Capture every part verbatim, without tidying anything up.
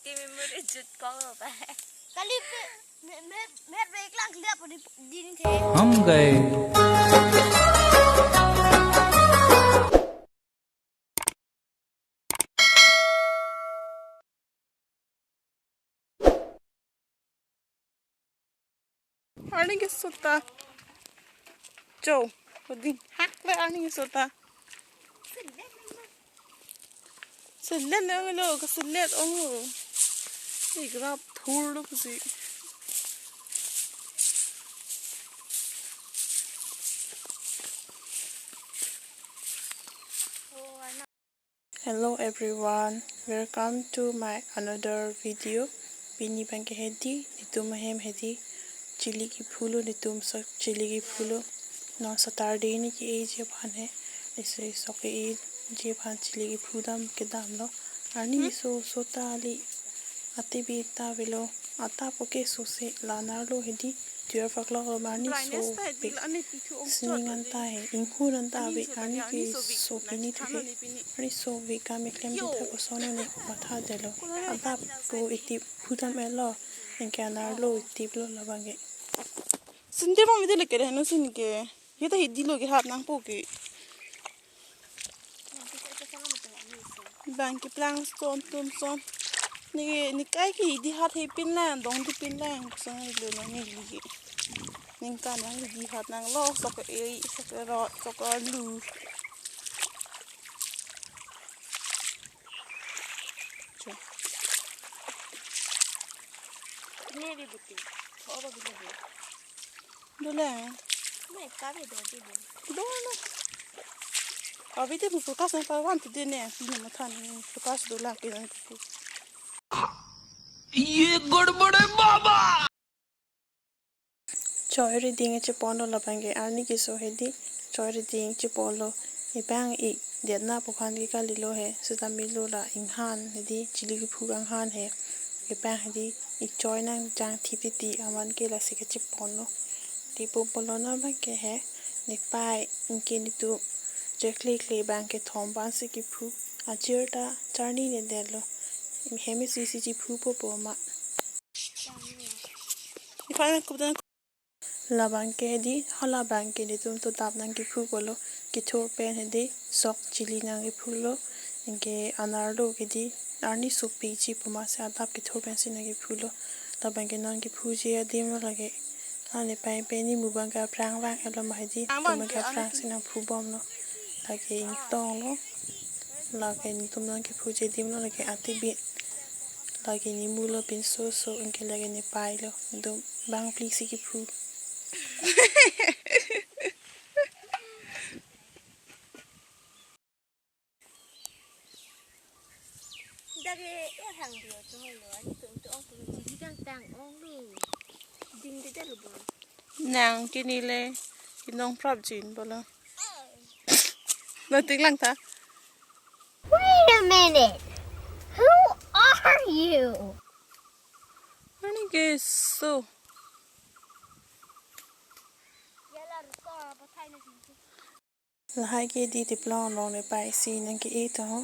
Ti memory jut kong lo pa. Kali pe, me, me, me pe klang klia po di, di ni the. हम गए। Arni keso ta. Cho, oding hak le arni keso ta. Selet le ong lo, keselet ong lo. Ni grab thur lo pusi. Hello everyone, welcome to my another video. Pini abang ke hedi, netum ahem hedi, chili kephu lo, netum sok chili kephu lo. Non Saturday ni ke-eji aphan he, isi sok ke-eji aphan chili kephu dam kedam lo. Arni keso so ta li, ati bi ta avelo, ata po keso se la nar lo hedi, twelve o'clock lo ma arni so pik sining anta he, inghun anta ave, arni keso pini thu ke, arni so ave kam eklem di tha koson ne matha detlo. Adap ko iti phu dam-et lo, anke anar lo iti lo labang ke. Sinte mo mite leke deh no sin ke. Kita hidi lo ke hat nangpo ke. Bang keplang son tum son. Ni, ni kai ke hidi hat he pin lang, dong di pin lang. Sang lo nang ni ligi. Ningkan nang hidi hat nang lo, sok e, sok ro, sok lu. Cho. Ni bi buti. Tho ba bi le. Dole. Ni ka bi do di bo. Dole. Abi te bu focus na pa wan tu de ne. Ni ma than ni focus do la ke na tu. ये गड़बड़ है बाबा। Choi riding chepon lo labang ke arni keso hedi. Choi riding chepon lo. Ebang ik detna pu aphan ke kali lo he. Seta milo la inghan hedi. Chili kephu anghan he. Ebang hedi. Ik choi nangjang thip titi aman ke lasi kechepon lo. Di pum pon lo na abang ke he, ne pai, anke netum chekle kle abang kethom aphan si kephu. Ajir ta charni ne detlo. Hem isi si chephu po po ma. Iphan kudan. Labang ke hedi, halabang ke netum to dap nang kephu po lo, kethur pen hedi, sok chili nang kephu lo, anke anerlo ke hedi, arni sopiji pu ma si adap kethur pen si nang kephu lo, labang ke non kephuji adim lo lake, ane pai pen ni mu abang ke aphrang vang-et lo ma hedi, tum abang ke aphrang si nang phu bom lo, lake ingtong lo, lake netum non kephuji adim lo lake ati bi, lake ne mu lo pinso so, anke lake ne pai lo, netum bang pli si kephu. Dage e hang dio to lo, ani tum to ong tum chili kangtang ong lo. Ding de de lo bo. Nang kini le, kinong prap jin bo lo. Lo tik lang ta. Wait a minute. Who are you? Ani keso. Lahai ke hedi teplong along ne pai si nang ke-e to ho.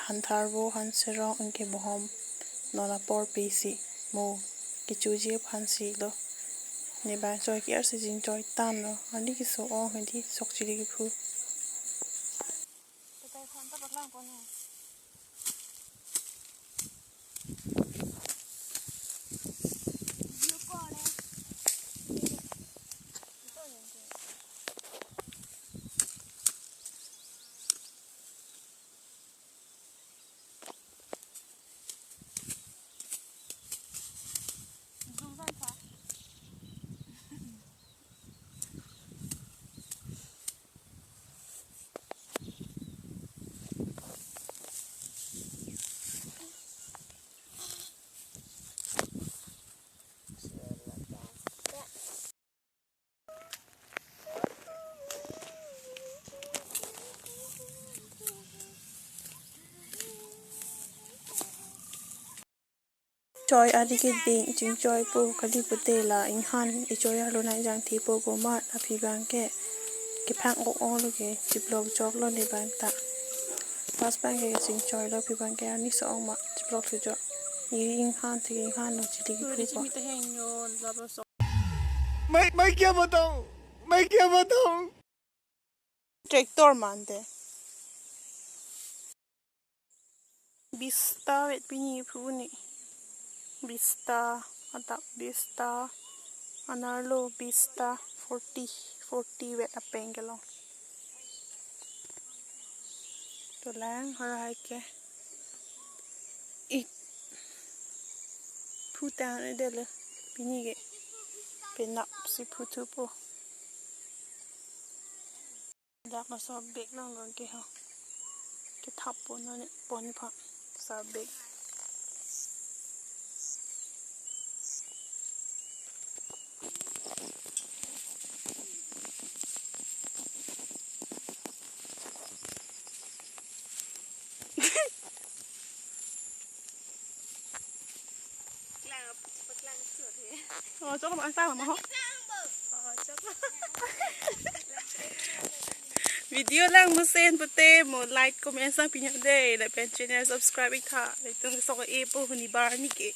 Han tharvo, han serong, anke bohom. Non apor pe si mo kechoji aphan si lo. Ne bang choi ke-er si jin choi tang lo. Ani keso ong hedi sok chili kephu. Choi ari keding chingchoi po kali pute la inghan ichoi arlo nang jangthe po komat aphi abang ke kephang ok ong lo ke chiplok chok lo ne bang ta. Pas bang ke sing choi lo, phi bang ke ani so ong ma, chiplok si jo. Ye inghan, thik inghan lo, chili ki phu ko. मैं मैं क्या बताऊं, मैं क्या बताऊं। Tractor man te. Bista vet pini phu ni. Bista, adap bista, anerlo bista, forty, forty vet apeng kelong. To lang, hara hai ke. Ik. Phu tang ne dele. Pini ke. Penap si phu thupo. Dak ma so bag lang lo ke ho. Kethap po non ne pon pha. So bag. Oh, chok ma ta ma ho. Video lang mo sen pute mo like, comment sang pinya de, lapen channel subscribe ik tha. Latum sok e po huni bar ni ke.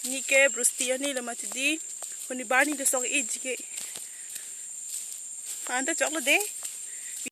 Ni ke brusti ani lo mati di. Huni bar ni de sok e ji ke. Anta chok lo de.